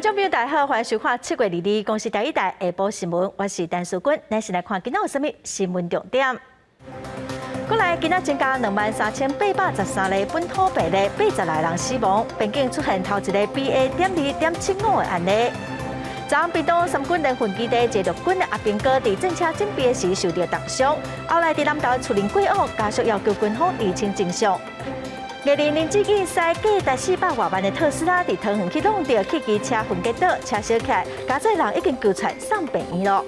眾朋友大家好，歡迎收看7月22公視第一台下晡新聞，我是陳淑君。咱先來看今仔有啥物新聞重點。國內今仔增加23,813例本土病例，86人死亡，邊境出現頭一个 BA.2.75的案例。昨昏屏東三軍聯訓基地，一個陸軍的阿兵哥佇戰車準備時受著重傷，後來佇南投厝裡過往，家屬要求軍方釐清真相。藝人林志穎駛價值400外萬的特斯拉，佇桃園去挵著汽機車分隔島，車燒起來，駕駛人已經救出來送病院囉。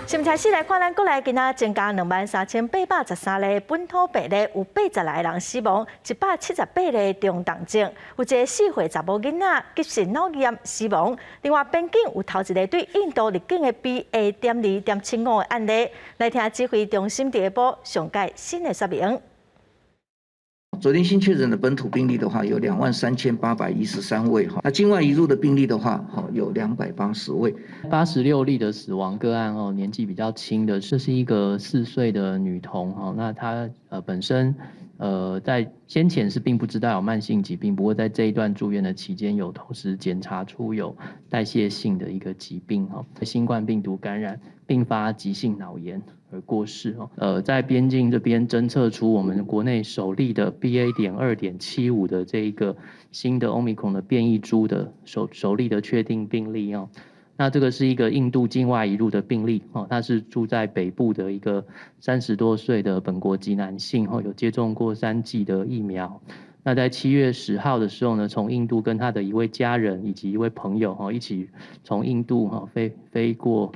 新聞開始來看，咱國內今仔增加23,813例本土病例，有86人死亡，178例中重症，有一个4歲查某囡仔急性腦炎死亡。另外，邊境有頭一个對印度入境的 BA.2.75的案例，來聽指揮中心佇下晡上蓋新的說明。昨天新確診的本土病例的話有23,813位哈，那境外移入的病例的話，有280位。 86例的死亡個案哦，年紀比較輕的，這是一個4歲的女童哈，那她本身在先前是並不知道有慢性疾病，不過在這一段住院的期間有同時檢查出有代謝性的一個疾病哈，新冠病毒感染併發急性腦炎而過世哦。在邊境這邊偵測出我們國內首例的 BA.2.75的這一個新的 Omicron 的變異株的首例的確定病例哦。那這個是一個印度境外移入的病例哦，他是住在北部的一個30多歲的本國籍男性哦，有接種過3劑的疫苗。那在7月10號的時候呢，從印度跟他的一位家人以及一位朋友哈一起從印度哈飛過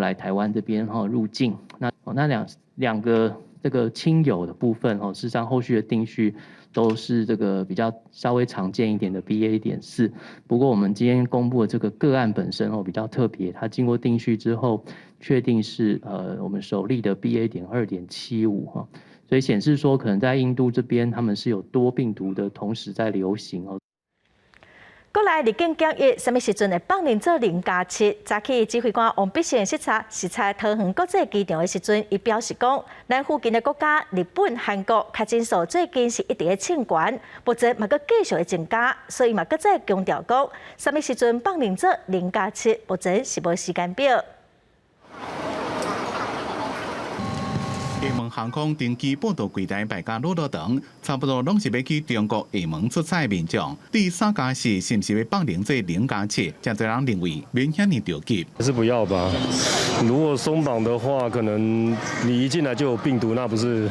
來台灣這邊哈入境。那兩個這個親友的部分哦，事實上後續的定序都是這個比較稍微常見一點的 BA.4。不過我們今天公布的這個個案本身哦比較特別，它經過定序之後，確定是我們首例的 BA.2.75哈。所以顯示說，可能在印度這邊，他們是有多病毒的同時在流行哦。國內入境檢疫，啥物時陣會放寬做0+7？早起指揮官王必勝視察桃園國際機場的時陣，伊表示講，咱附近的國家日本、韓國確診數最近是一直咧衝懸，目前嘛閣繼續咧增加，所以嘛閣再強調講，啥物時陣放寬做0+7，目前是無時間表。廈門航空登機報到櫃台排甲偌偌長，差不多攏是欲去中國廈門出差的民眾。對3+4是毋是欲放寬做0+7，誠濟人認為免遐爾著急。還是不要吧。如果鬆綁的話，可能你一進來就有病毒，那不是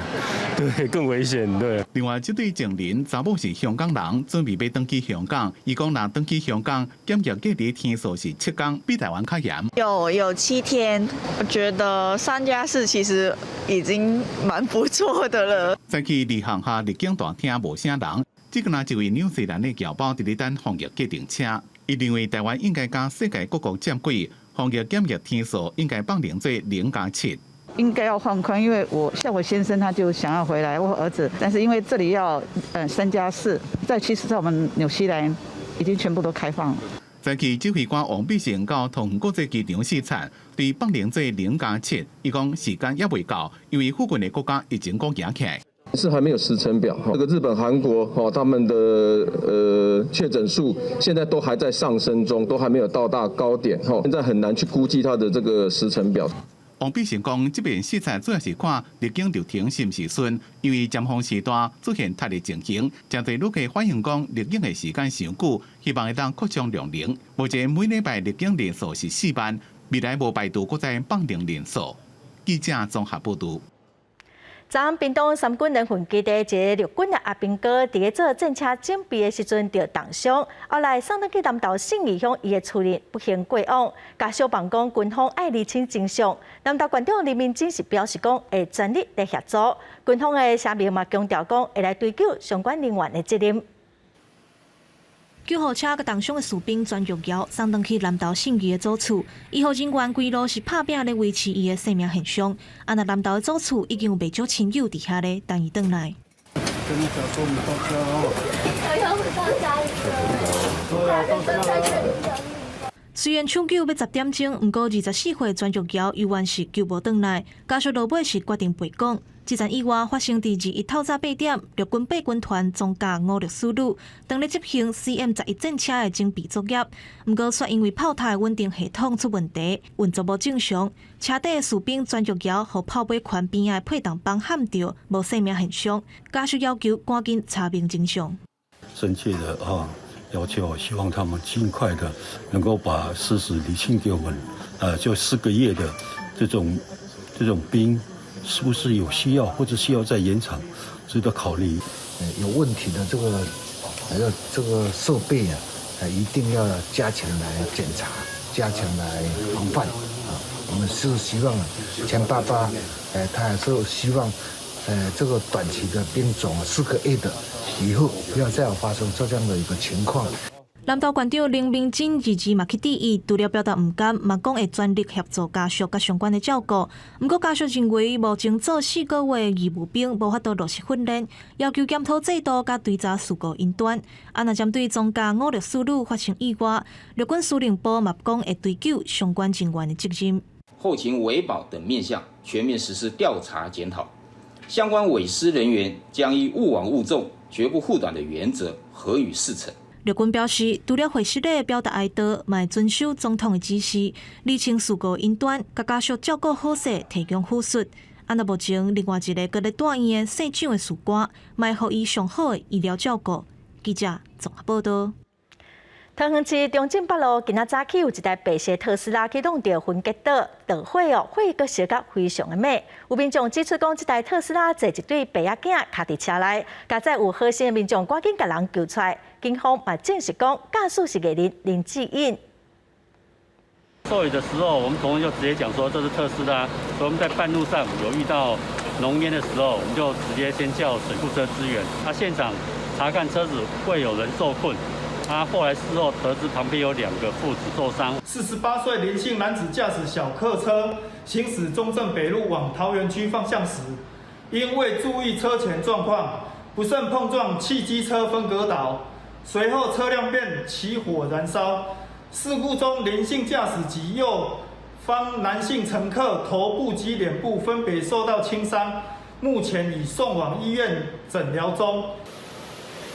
對更危險？對。另外，這對情人查某是香港人，準備欲轉去香港。伊講若轉去香港，檢疫隔離天數是7天，比台灣較嚴。有7天，我覺得3+4其實已經蠻不錯的了。早起二航廈入境大廳無啥人，這个若一位紐西蘭的僑胞佇咧等防疫計程車。伊認為台灣應該佮世界各國接軌，防疫檢疫天數應該放寬做0+7。應該要放寬，因為我像我先生他就想要回來，我兒子，但是因為這裡要3+4，在其實在我們紐西蘭已經全部都開放了。早起指揮官王必勝到桃園國際機場視察，對放寬做0+7，伊講時間猶未到，因為附近的國家已經閣行起來。是還沒有時程表，這個日本、韓國哈，他們的確診數現在都還在上升中，都還沒有到達高點，哈，現在很難去估計它的這個時程表。王必勝講，這遍視察主要是看入境流程是毋是順，因為尖峰時段出現塞的情形，誠濟旅客反映講入境的時間傷久，希望會當擴張量能。目前每禮拜入境人數是4萬，未來無排除閣再放寬人數。記者綜合報導。昨昏屏東三軍聯訓基地一个陸軍的阿兵哥，佇咧做戰車準備的時陣著重傷，後來送轉去南投信義鄉伊的厝裡，不幸過往。家屬盼講軍方愛釐清真相。南投縣長林明珍是表示講會全力來協助。軍方的聲明嘛強調講會來追究相關人員的責任。救護車共重傷的士兵全玉瑤送轉去南投信義的祖厝，醫護人員規路是拍拚咧維持伊的生命現象。啊，若南投的祖厝已經有袂少親友佇遐咧等伊轉來。跟你講說，我們到家了。要回到家裡了。對啊，到家了。雖然搶救欲10點鐘，毋過24歲莊玉瑤猶原是救無轉來，家屬落尾是決定陪講。這場意外發生佇21透早8點，陸軍八軍團裝甲56師旅當咧執行 CM-11戰車的整備作業，毋過卻因為炮塔的穩定系統出問題，運作無正常，車底的士兵莊玉瑤予炮尾環邊仔的配動枋撼著，無生命現象。家屬要求趕緊查明真相。深切的啊要求，希望他們盡快的能夠把事實釐清給我們。就4個月的這種兵，是不是有需要或者需要再延長，值得考慮。有問題的這個還有這個設備啊，一定要加強來檢查，加強來防範啊。我們是希望錢爸爸，他還是希望，這個短期的兵種4個月的，以後不要再有發生這樣的一個情況。南投縣長林明珍22嘛去致意，除了表達毋甘，嘛講會全力協助家屬佮相關的照顧。毋過家屬認為目前做四個月的義務兵無法度落實訓練，要求檢討制度佮追查事故因端。啊，若針對裝甲56師旅發生意外，陸軍司令部嘛講會追究相關人員的責任。後勤維保等面向全面實施調查檢討，相關違失人員將依勿枉勿縱、絕不護短的原則，核予釋懲。陸軍表示，除了會失禮表達哀悼，嘛會遵守總統的指示，釐清事故因端，共家屬照顧好勢，提供撫恤。啊，若目前另外一个閣咧住院的姓蔣的士官，嘛會予伊上好的醫療照顧。記者綜合報道。桃園市中正北路今仔早起有一台白色特斯拉去挵著分隔島著火哦，火閣燒甲非常的猛。有民眾指出講，這台特斯拉坐一對白仔囝卡佇車內，佳哉有好心的民眾趕緊共人救出來。警方嘛證實講，駕駛是藝人林志穎。受理的時候，我們同仁就直接講說這是特斯拉，所以我們在半路上有遇到濃煙的時候，我們就直接先叫水庫車支援。他現場查看車子會有人受困。他後來事後得知旁邊有兩個父子受傷。48歲林姓男子駕駛小客車行駛中正北路往桃園區方向時，因未注意車前狀況，不慎碰撞汽機車分隔島，隨後車輛便起火燃燒。事故中，林姓駕駛及右方男性乘客頭部及臉部分別受到輕傷，目前已送往醫院診療中。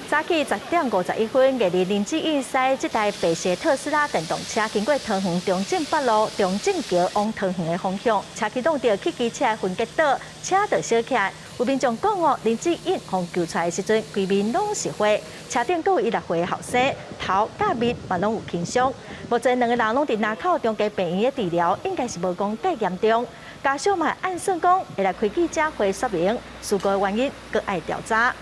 早起10點51分，藝人林志穎駛這台白色特斯拉電動車，經過桃園中正北路中正橋往桃園的方向，車去挵著汽機車的分隔島，車就燒起來。有民眾講哦，林志穎予救出來的時陣，規面攏是血，車頂閣有伊6歲的後生，頭佮面嘛攏有輕傷。目前兩個人攏佇林口長庚病院的治療，應該是無講介嚴重。家屬嘛按算講會來開記者會說明事故的原因，閣愛調查。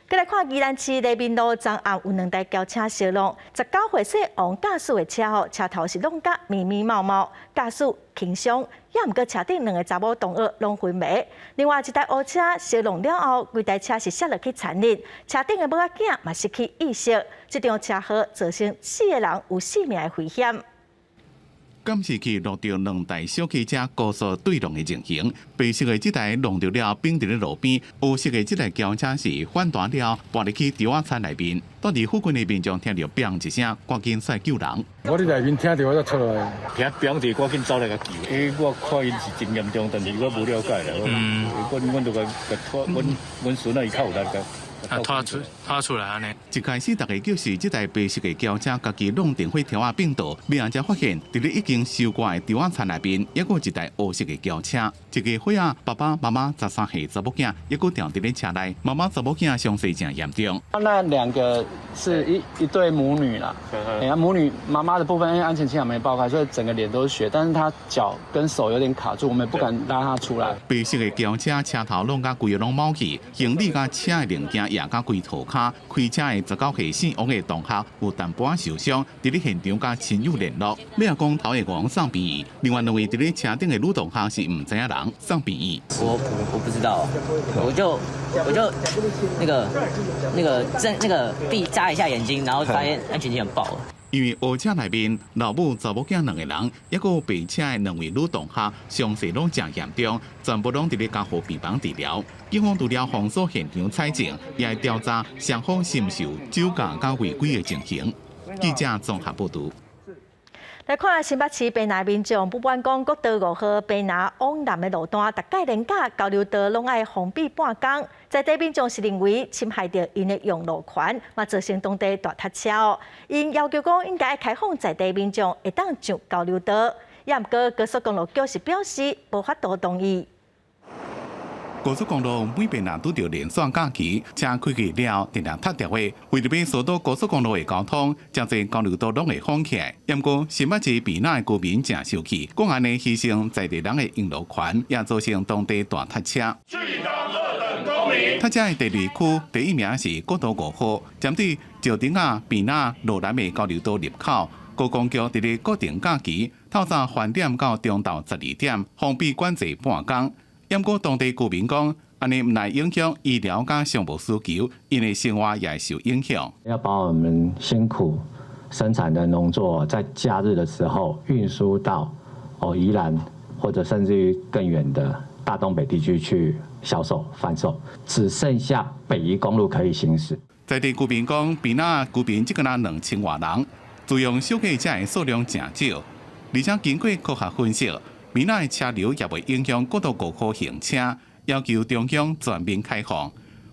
閣來看宜蘭市黎明路昨暗有兩台轎車相挵，19歲姓王駕駛的車吼，車頭是挵甲密密麻麻，駕駛輕傷，也毋過車頂兩个查某同學攏昏迷。另外一台烏車相挵了後，規台車是摔落去田裡，車頂的某仔囝嘛失去意識。這場車禍造成四个人有性命的危險。監視器錄著兩台小汽車高速對撞的情形，白色的這台挵著了反佇咧路邊，烏色的這台轎車是反彈了，跋入去稻仔田內面。當地附近的民眾聽著砰一聲，趕緊出來救人。我佇內面聽著我才出來，聽砰一趕緊走來共救。欸，我看𪜶是真嚴重，但是我無了解啦。阮就共拖，阮孫仔伊較有力共。啊，拖出來按呢。一開始大家就是這台白色的轎車，家己挵著火柱仔反倒，尾仔才發現，佇咧已經收割的稻仔田內面，猶閣有一台烏色的轎車。一個伙仔爸爸媽媽13歲查某囝，猶閣牢佇咧車內，媽媽查某囝傷勢誠嚴重。那兩個是一對母女啦，哎呀，母女媽媽的部分因為安全氣囊沒爆開，所以整個臉都是血，但是她腳跟手有點卡住，我們也不敢拉她出來。白色的轎車車頭挵甲規个攏冒去，行李佮車的零件壓甲規塗跤。開車的19歲姓王的同學有淡薄仔受傷，佇咧現場佮親友聯絡。尾仔講頭會送病院，另外兩位佇咧車頂的女同學是毋知影人送病院。我不知道，我就那個睜那個閉眨一下眼睛，然後發現安全氣囊爆了。因為烏車內面老母查某囝兩個人，抑閣有白車的兩位女同學，傷勢攏誠嚴重，全部攏佇咧加護病房治療。警方除了封鎖現場採證，也會調查雙方是毋是有酒駕佮違規的情形。記者綜合報導。來看新北市屏南民眾不滿講國道5號屏南往南的路段，逐擺連假交流道攏愛封閉半工，在地民眾是認為侵害著𪜶的用路權，嘛造成當地大塞車。𪜶要求講應該開放在地民眾會當上交流道，也毋過高速公路局是表示無法度同意。高速公路每遍若拄著連續假期，車開去了，定定塞著的。為著欲疏導高速公路的交通，誠濟交流道攏會封起來。毋過新北市屏南的居民誠生氣，講按呢犧牲在地人的用路權，也造成當地大塞車。塞車的地雷區第一名是國道5號，針對石碇仔屏南路南的交流道入口，高公局佇咧固定假期，透早翻點到中晝12點，封閉管制半工。毋過當地居民講，按呢毋但影響醫療佮商務需求，𪜶的生活也會受影響。要把我們辛苦生產的農作在假日的時候運輸到哦宜蘭或者甚至於更遠的大東北地區去銷售販售，只剩下北宜公路可以行駛。在地居民講，屏南居民這個若2000外人，自用小客車的數量誠少，而且經過科學分析，屏南的車流也袂影響國道5號行車，要求中央全面開放，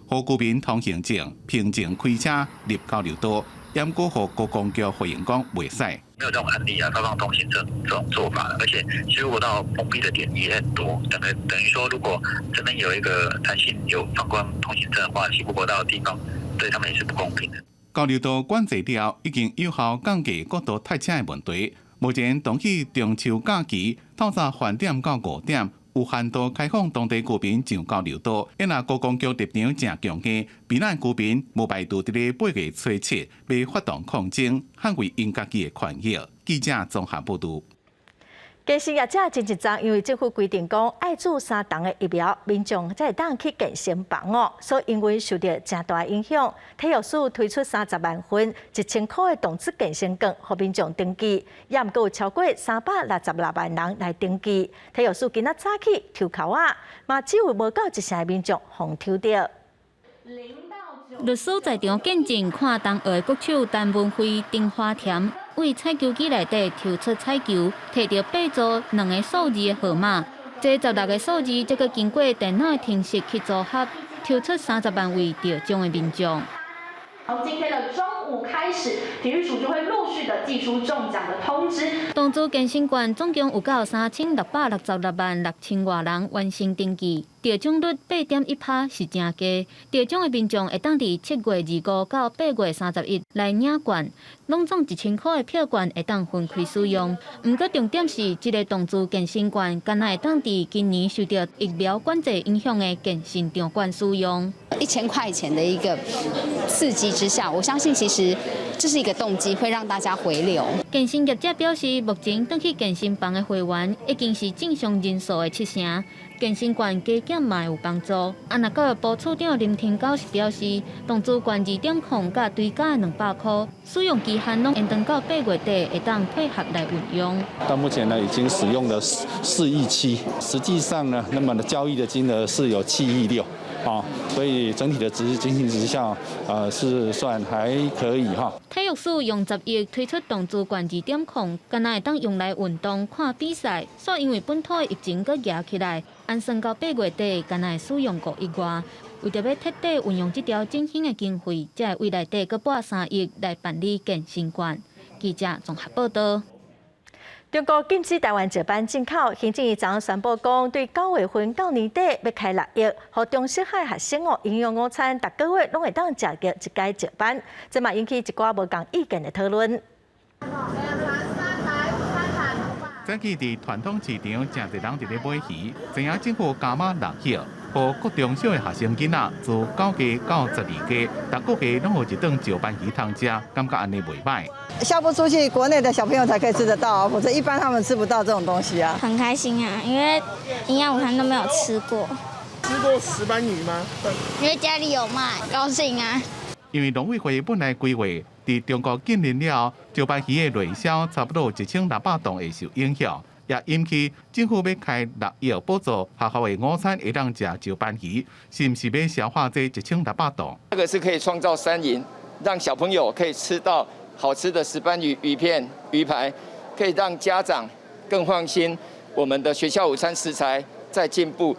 予居民通行證憑證開車入交流道，毋過予高公局回應講袂使。沒有這種案例啊，發放通行證這種做法，而且其實如果到封閉的點也很多，等於說，如果這邊有一個彈性有放寬通行證的話，西部國道的地方對他們也是不公平的。交流道管制了後，已經有效降低國道塞車的問題。目前當起中秋假期，透早翻點到5點，有限度開放當地居民上交流道。若高公局立場誠強硬，屏南居民無排除佇咧8月初7欲發動抗爭，捍衛𪜶家己的權益。記者綜合報導。健身業者真一欉，因為政府規定講愛注三筒的疫苗，民眾才會當去健身房哦，所以營運受著誠大影響。體育署推出30萬份1000箍的動資健身券，予民眾登記，也毋過有超過366萬人來登記。體育署今仔早起抽籤仔，嘛只有無夠一成的民眾予抽著。律師在場見證，看東奧的國手陳文輝、丁華恬對彩球機內底抽出彩球，提著八組兩个數字的號碼，這16个數字則閣經過電腦的程式去組合，抽出30萬位得獎的民眾。從今天的中午開始，體育署就會陸續的寄出中獎的通知。動資健身券總共有到3666.6萬外人完成登記，得獎率8.1%是誠低。得獎的民眾會當佇7月25到8月31來領券，攏總1000箍的票券會當分開使用。毋過重點是，這个動資健身券，敢若會當佇今年受著疫苗管制影響的健身場館使用。 1000塊錢的一個刺激之下，我相信其實這是一個動機，會讓大家回流。健身業者表示，目前轉去健身房的會員已經是正常人數的7成，健身券加減嘛會有幫助。啊，若教育部處長林廷高是表示，動資券2.0佮追加200箍，使用期限攏延長到8月底，會當配合來運用。到目前呢，已經使用了4.7億，實際上呢，那麼的交易的金額是有7.6億。啊，所以整體的執行績效，是算還可以哈。體育署用10億推出動資券2.0，敢若會當用來運動、看比賽。煞因為本土的疫情閣夯起來，按算到8月底，敢若會使用5億外。為著欲徹底運用這條振興的經費，才會對內底閣撥3億來辦理健身券。記者綜合報導。中國禁止台灣石斑進口，行政院昨宣布講，對9月份到年底欲開6億，予中小學學生哦營養午餐，逐个月攏會當食著一改石斑，這嘛引起一寡無仝意見的討論。早起佇傳統市場，誠濟人佇咧買魚，知影政府加碼6億，予國中小的學生囡仔自9月到12月，逐个月攏有一頓石斑魚通食，感覺按呢袂䆀。銷不出去，國內的小朋友才可以吃得到，否則一般他們吃不到這種東西啊。很開心啊，因為營養午餐都沒有吃過。吃過石斑魚嗎？因為家裡有賣，高興啊。因為農委會本來規劃，佇中國禁令了後，石斑魚的內銷差不多1600噸會受影響，也引起政府欲開6億補助學校的午餐會當食石斑魚，是毋是欲消化這1600噸？這個是可以創造三贏，讓小朋友可以吃到好吃的石斑魚魚片、魚排，可以讓家長更放心。我們的學校午餐食材在進步，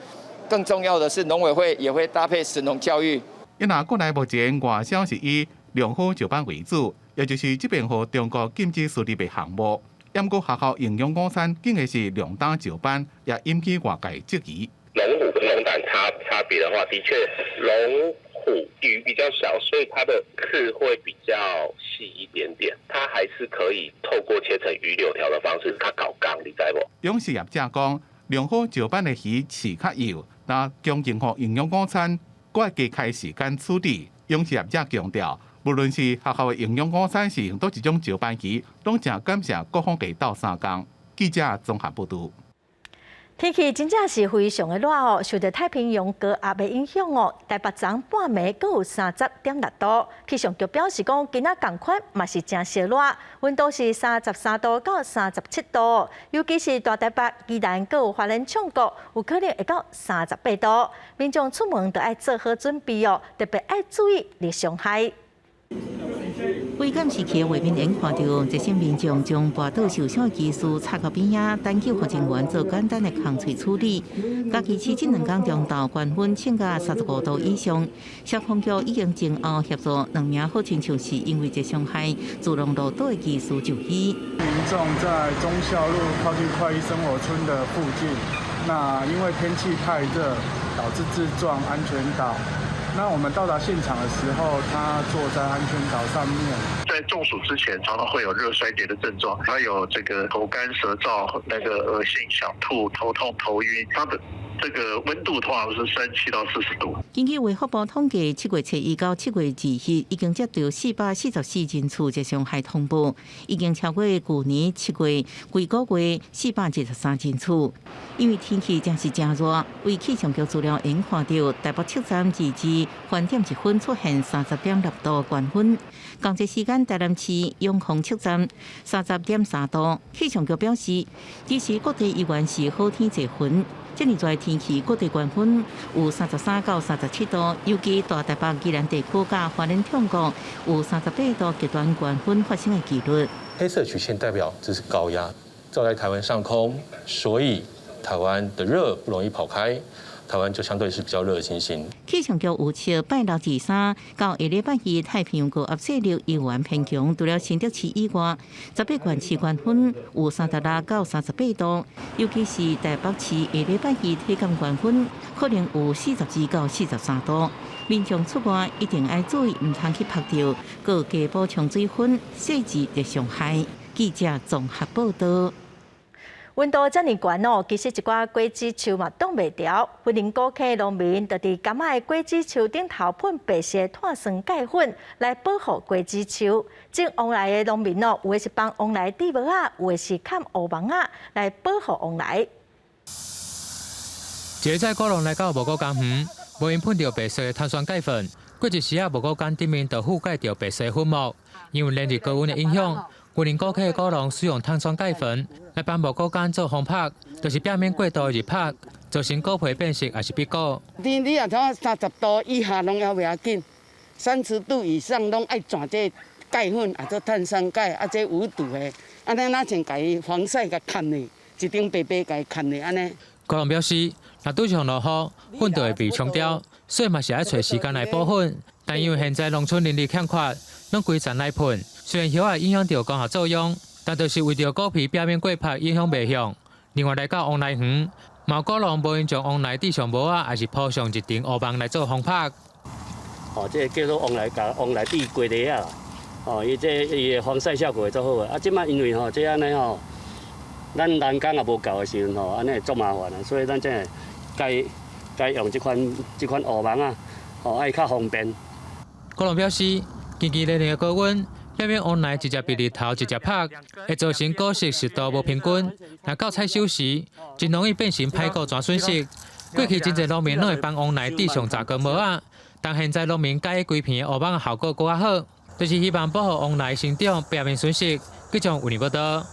更重要的是農委會也會搭配食農教育。因為國內目前外銷是以龍虎石斑為主，也就是這邊予中國禁止輸入的項目。毋過學校營養午餐供的是龍膽石斑，也引起外界質疑。龍虎跟龍膽差別的話，的確龍虎魚比較小，所以它的刺會比較細一點點。它還是可以透過切成魚柳條的方式，較厚工，你知無？養殖業者講，龍虎石斑的魚刺較幼，若供應予營養午餐，閣愛加開時間處理。養殖業者強調，無論是學校的營養午餐是用佗一種石斑魚，攏誠感謝各方的鬥相共。記者綜合報導。天氣真正是非常的熱哦，受著太平洋高壓的影響哦，台北昨半暝閣有30.6度。氣象局表示講，今仔仝款嘛是誠燒熱，溫度是33度到37度，尤其是大台北、宜蘭閣有花蓮衝國，有可能會到38度。民眾出門著愛做好準備哦，特別愛注意熱傷害。為監視器畫面演看著，熱心民眾將跋倒受傷的機師插到邊仔，等救護人員做簡單的空喙處理。嘉義市這兩工中晝高溫衝到35度以上，消防局已經前後協助兩名好親像是因為熱傷害自動落島的機師就醫。民眾在忠孝路靠近快意生活村的附近，那因為天氣太熱，導致自撞安全島。那我們到達現場的時候，他坐在安全島上面。在中暑之前，常常會有熱衰竭的症狀，他有這個口乾舌燥、那個噁心、想吐、頭痛、頭暈。他的這個溫度通常是37到40度。根據衛福部統計，7月7日到7月2日，已經接到444人次熱傷害通報，已經超過舊年7月規個月423人次。因為天氣真是誠熱，為氣象局資料研看著，台北車站22點1分出現30.6度高溫，仝一時間台南市永康車站30.3度。氣象局表示，其實各地依然是好天濟雲。這爾熱天氣，各地高溫有33到37度，尤其大台北、宜蘭地區佮花蓮中國有38度極端高溫發生的紀錄。黑色曲線代表這是高壓照在台灣上空，所以台灣的熱不容易跑開，台灣就相對是比較熱的情形。氣象局預測拜六二三到下禮拜二，太平洋高壓勢力依然偏強，除了新竹市以外，18縣市高溫有36到38度，尤其是台北市下禮拜二體感高溫可能有42到43度。民眾出外一定愛注意，毋通去曝著，閣加補充水分，細緻熱傷害。記者綜合報道。溫度遮爾懸哦，其實一寡果子樹嘛擋袂牢。雲林古坑農民就佇柑仔的果子樹頂頭噴白色碳酸鈣粉來保護果子樹。種黃梨的農民哦，有的是幫黃梨戴帽仔，有的是崁烏網仔來保護黃梨。一个載果農來到五股柑園，無閒噴著白色的碳酸鈣粉，過一時仔五股柑頂面就覆蓋著白色粉末，因為連日高溫的影響。雲林古坑的果農使用碳酸鈣粉來幫五股柑做防曝，就是避免過度熱曝，造成果皮變色抑是篕果。你若看30度以下攏猶袂要緊，30度以上攏愛轉這鈣粉，啊做碳酸鈣，啊這無毒的，按呢若像共伊防曬共崁咧，一張白白共伊崁咧按呢。果農表示，若拄上落雨，粉就會被沖掉，所以嘛是愛揣時間來補粉。但因為現在農村人力欠缺，攏規層來噴，雖然葉仔會影響著光合作用，但就是為著果皮表面過曝影響袂響。另外來到黃梨園，嘛果農無閒將黃梨戴上帽仔，抑是鋪上一層烏網來做防曝。哦，這個叫做黃梨，共黃梨戴雞螺仔啦。哦，伊這伊的防曬效果會足好的。啊，這擺因為吼，這按呢吼，咱人工也無夠的時陣吼，按呢會足麻煩的，所以咱才會改改用這款這款烏網仔，吼，愛較方便。果農表示，近期連日的高溫，避免黃梨直接被日頭直接曝，會造成果實濕度無平均。若到採收時，真容易變成歹果轉損失。過去真濟農民攏會幫黃梨戴上雜個帽仔，但現在農民改規片的烏網效果閣較好，就是希望保護黃梨成長，避免損失。記者為你報道。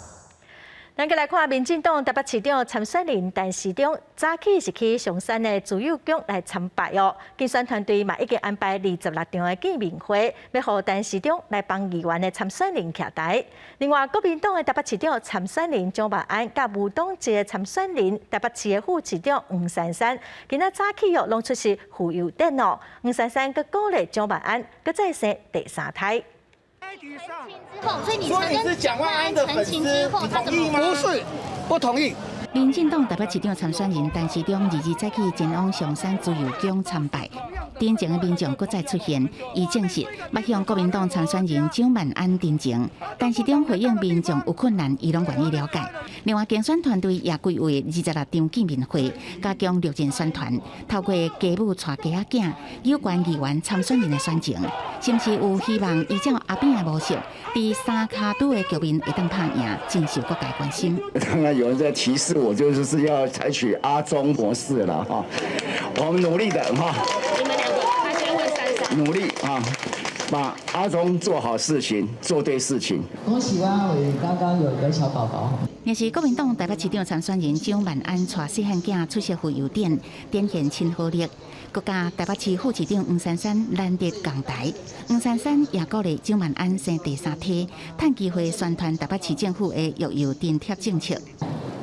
咱閣來看民進黨台北市長參選人陳時中，早起是去松山的慈幼宮來參拜哦。競選團隊嘛已經安排26場的見面會，欲予陳時中來幫議員的參選人徛台。另外，國民黨的台北市長參選人蔣萬安，佮無黨籍的參選人台北市的副市長黃珊珊，今仔早起哦，攏出席婦幼典哦。黃珊珊閣鼓勵蔣萬安，閣再生第三胎。所以你是蔣萬安的粉絲，你同意嗎？不是，不同意。民進黨台北市長參選人陳時中2日早起前往松山慈幼宮參拜，陣前的民眾閣再出現，伊證實欲向國民黨參選人蔣萬安陳情。陳時中回應民眾有困難，伊攏願意了解。另外，競選團隊也規劃26場見面會，加強六人宣傳，透過家母帶家仔囝有關議員參選人的選情，是毋是有希望依照阿扁的模式，佇三跤拄的局面會當拍贏，真受各界關心。當然有人在提示我，就是要採取阿中模式了哈，我們努力的哈。你們兩個，他先問珊珊。努力啊，把阿中做好事情，做對事情。恭喜萬安委員剛剛有一個小寶寶。若是國民黨台北市長參選人蔣萬安帶細漢囝出席婦幼典，展現親和力。閣佮台北市副市長黃珊珊難得仝台，黃珊珊也鼓勵蔣萬安生第三胎，趁機會宣傳台北市政府的育幼津貼政策。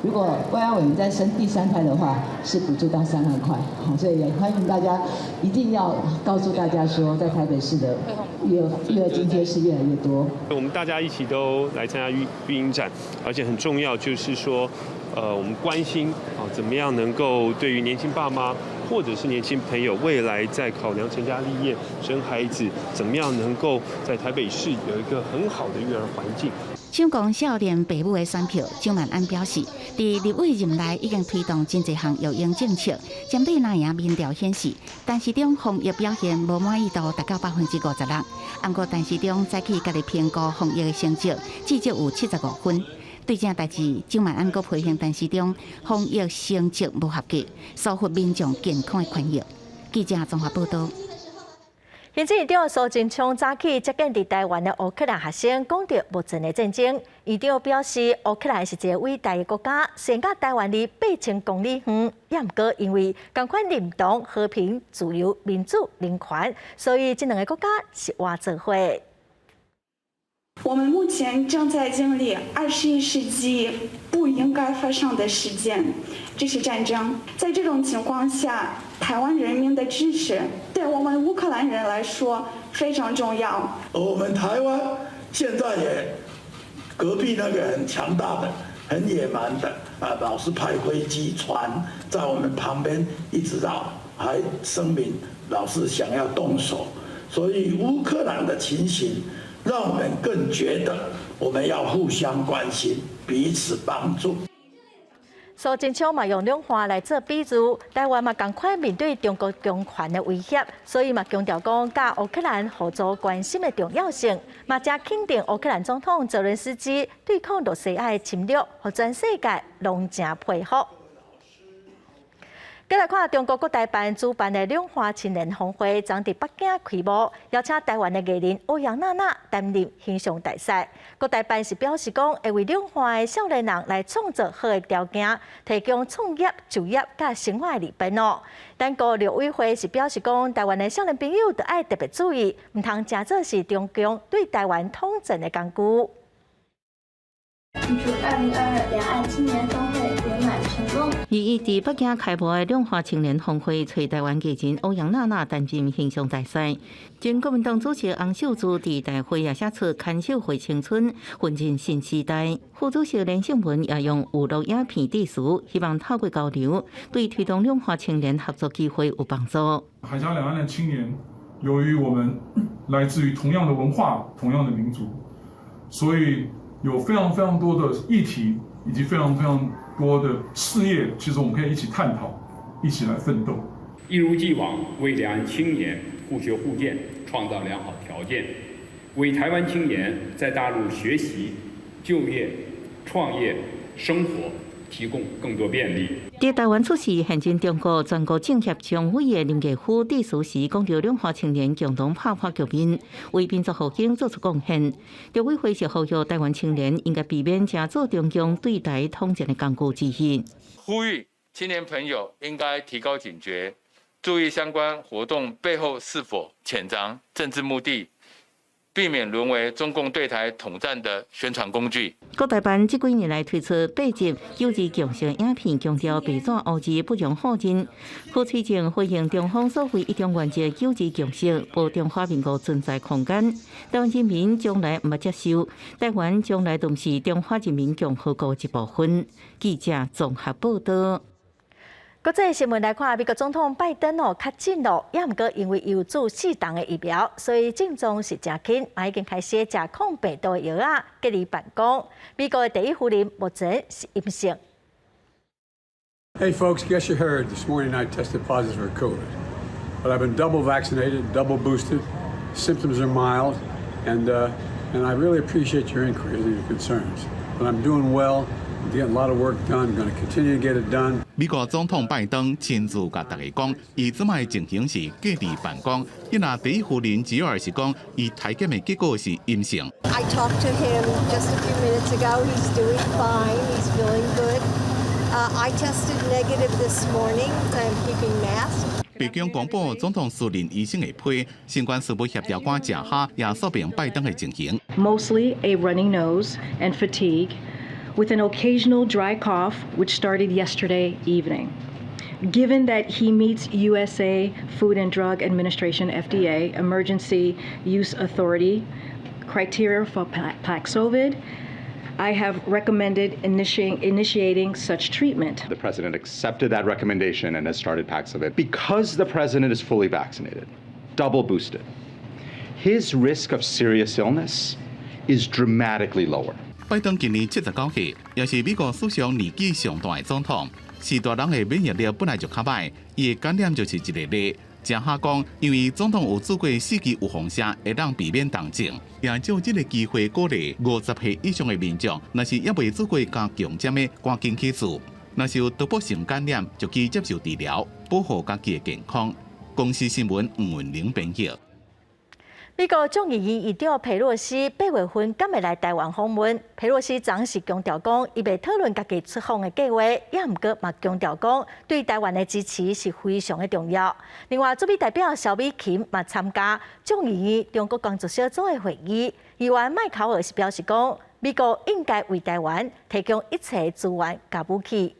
如果萬安委員再生第三胎的話，是補助到3萬塊，好，所以也歡迎大家一定要告訴大家說，在台北市的育兒津貼是越來越多。我們大家一起都來參加育嬰展，而且很重要就是說，我們關心啊，怎麼樣能夠對於年輕爸媽或者是年輕朋友未來在考量成家立業、生孩子，怎麼樣能夠在台北市有一個很好的育兒環境。搶攻少年爸母的選票，蔣萬安表示，佇立委任內已經推動真濟項育嬰政策。針對藍營民調顯示，陳時中防疫表現無滿意度達到56%，毋過陳時中早起家己評估防疫的成績，至少有75分。對這代誌，蔣萬安閣批評陳時中防疫成績無合格，疏忽民眾健康的權益。記者綜合報道。行政院長蘇貞昌早起接見佇台灣的烏克蘭學生，講著目前的戰爭。院長表示，烏克蘭是一个偉大的國家，雖然佮台灣離8000公里遠，也毋過因為仝款認同和平、自由、民主、人權，所以這兩个國家是活做伙。我們目前正在經歷21世紀不應該發生的事件，這是戰爭。在這種情況下，台灣人民的支持對我們烏克蘭人來說非常重要。我們台灣現在也隔壁那個很強大的、很野蠻的啊，老是派飛機船在我們旁邊一直繞，還聲明老是想要動手，所以烏克蘭的情形，讓我們更覺得我們要互相關心，彼此幫助。蘇貞昌嘛用兩岸來做比喻，台灣嘛仝款面對中國強權的威脅，所以嘛強調講佮烏克蘭合作關心的重要性，嘛誠肯定烏克蘭總統澤倫斯基對抗羅西亞的侵略，予全世界攏誠佩服。閣來看中國國台辦主辦的兩岸青年峰會，昨佇北京開幕，邀請台灣的藝人歐陽娜娜擔任形象大使。國台辦是表示講，會為兩岸的少年人來創造好的條件，提供創業、就業佮生活的利便哦。但國陸委會是表示講，台灣的少年朋友著愛特別注意，毋通成做是中共對台灣統戰的工具。祝2022兩岸青年峰會圓滿成功。21佇北京開幕的兩岸青年峰會，揣台灣藝人歐陽娜娜擔任形象大使。前國民黨主席洪秀柱佇大會也寫出“牽手回青春，奮進新時代”。副主席連勝文也用娛樂影片致辭，希望透過交流，對推動兩岸青年合作機會有幫助。海峽兩岸的青年，由於我們來自於同樣的文化、同樣的民族，所以有非常非常多的議題，以及非常非常多的事業，其實我們可以一起探討，一起來奮鬥。一如既往，為兩岸青年互學互鑑創造良好條件，為台灣青年在大陸學習、就業、創業、生活提供更多便利。佇台灣出席現任中國全國政協常委的林毅夫致辭時，講著兩岸青年共同拍破局面，為民族復興做出貢獻。陸委會是呼籲台灣青年應該避免成做中共對台統戰的工具之一。呼籲青年朋友應該提高警覺，注意相關活動背後是否潛藏政治目的，避免淪為中共對台統戰的宣傳工具。國台辦這幾年來推出八集九二共識影片，強調白紙烏字不容否認。柯翠靜回應中方所謂一中原則九二共識，無中華民國存在空間。台灣人民將來毋捌接受，台灣將來都毋是中華人民共和國一部分。記者綜合報道。國際新聞來看，美國總統拜登哦確診囉，也毋過因為有注四劑的疫苗，所以症狀是誠輕，嘛已經開始食抗病毒的藥仔，隔離辦公。美國的第一夫人目前是陰性。 Hey folks, guess you heard this morning I tested positive for COVID, but I've been double vaccinated, double boosted. Symptoms are mild, and I really appreciate your inquiries and your concerns. But I'm doing well. Getting a lot of work done. Going to continue to get it done. 美國總統拜登親自共大家講，伊這擺情形是隔離辦公。伊若第一夫人吉爾是講，伊體檢的結果是陰性。 I talked to him just a few minutes ago. He's doing fine. He's feeling good. I tested negative this morning. I'm keeping mask. 白宮公布總統私人醫生的批，相關事務協調官賈哈也說明拜登的情形。 Mostly a running nose and fatigue, with an occasional dry cough, which started yesterday evening. Given that he meets USA Food and Drug Administration, FDA, Emergency Use Authority criteria for Paxlovid, I have recommended initiating such treatment. The president accepted that recommendation and has started Paxlovid. Because the president is fully vaccinated, double boosted, his risk of serious illness is dramatically lower. 拜登今年79歲，也是美國史上年紀上大的總統。序大人的免疫力本來就較䆀，伊的感染就是一個例。賈哈講，因為總統有注過四劑預防射，會當避免重症。也藉這個機會鼓勵50歲以上的民眾，若是猶未注過加強針的，趕緊去注。若是有突破性感染，就去接受治療，保護家己的健康。公視新聞吳文玲編譯。美國眾議院議長佩洛西8月份敢會來台灣訪問？佩洛西昨是強調講，伊袂討論家己出訪的計劃，也毋過嘛強調講，對台灣的支持是非常的重要。另外，駐美代表蕭美琴嘛參加眾議院中國工作小組的會議，議員麥考爾是表示講，美國應該為台灣提供一切資源佮武器。